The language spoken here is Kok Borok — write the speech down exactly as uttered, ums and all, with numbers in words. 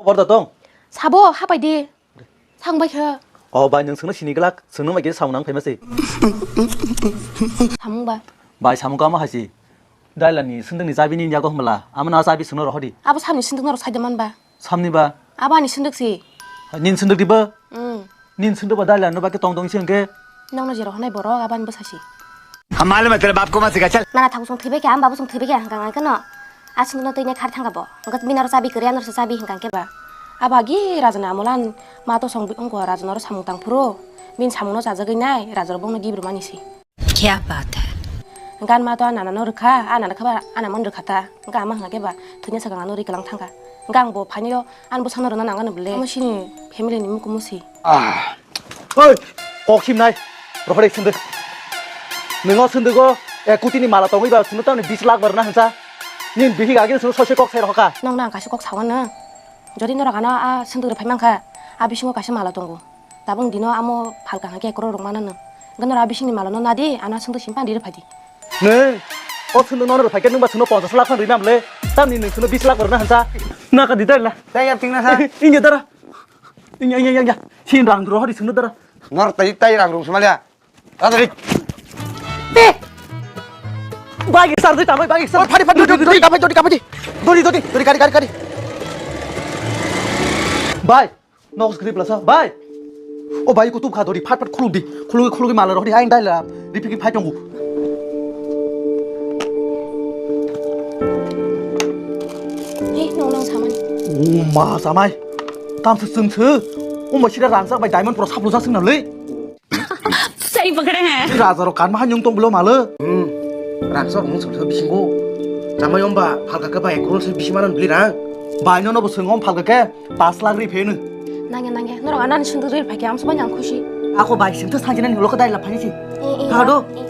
Borda tong? Sabo, hapai di. Sang bai kha. O bai, nwng sungno sini glak, sungno mai khe samung nang phaima se. Samung ba? Bai, samung kama haisi. Dailani sundukni chabi ni yago hmla. Amana chabi sungno rohodi. Abo samni sundukno rok saida man ba? Samni ba? Abo ani sunduk si. Nin sunduk di ba? Hmm. Nin sunduk ba dailano ba ke tong tong si hwnkhe? Nokno jero hwnai borok, abo ani bwsa si. हम मालूम है तेरे बाप को मत सिखा, चल। Nana thabu song thwibai khe, am babu song thwibai khe, hwnkha hwnkhe no. A sundukno twi ne khar thangka bo. Hwnkhe bini aro chabi kwrwi, ano se chabi hwnkha hwnkhe ba. Abo agi rajani amol an ma to song bi-, wngkha rajano aro samung tang phuru. Bini samungno chajagwi nai, rajarok bongno gibri mani si. Kya baat hai? Gan ma to a nana no rwkha, a nana khe ba a nana mon rwkha ta. Hwnkhe ama hwnkha khe ba thwina swkang ano rwi kwlang thangkha. Hwnkhe ang bo phainwi o ani bwsano rwna nang ano bwle. Omo sini family ni mukumu si. Ah. Oi, kok simnai. Rohorek sunduk. Nwngo sundugo ek koti ni mala tongwi ba sunu tamni bis lakh barna hansa. Nin bihik agin sunu soise kok sai rohka. Nokno ang kaisa kok sawan na. Jodi norok ano a sunduk rwphai mankha, a bisingo kaisa mala tongo. Tabuk dino amo phalka hwnkhe ekrok rok mano nw. Hwnkhe norok a bisingni mala no nadi, ano a sunduk simi phan riri phaidi. Nw, o sunduk nono rwphai khe nwng ba sunu ponchash lakh phan rina bwle. Tamni nwng sunu bis lakh rwna hansa. Naka di dai la. Tei ya tingna sa. Ingya dara. Ingya, ingya, ingya, ingya. Sin rang rohori sunu dara. Nor tai tai rang rung sumaliya. Tadari. Be! Bagi sar dui tamai bagi sar. Oi, phari, phari, dori, dori, dori, kapai, dori, kapai, dori. Dori, dori, dori, kari, kari, kari. Bai, nok script lasa, bai. O bai, kutub kha dori, phat, phat khuluk di. Khuluk, khuluk mala rohdi, ain dai la, ripiki phai tongu. Hei, nong nong samani. O ma samai. Tam se sung se. O ma sira rangsak bai diamond pro saplo jasung na le. Sai pakra ha. Raja rok kan ma hanyung tong bolo malo. Hmm. Rangsa rong song bisingo. Chamai omba phalka ke ba ek crore se bisi manan bili rang. Bai no no bo sung om phalka ke pas lakh ri phenu. Nangya nangya. Norok anani sunduk ri phai ke am subai nang khusi. Ako bai sing to sanjina ni loko dai la phani si. Eh, eh, Kado? Eh.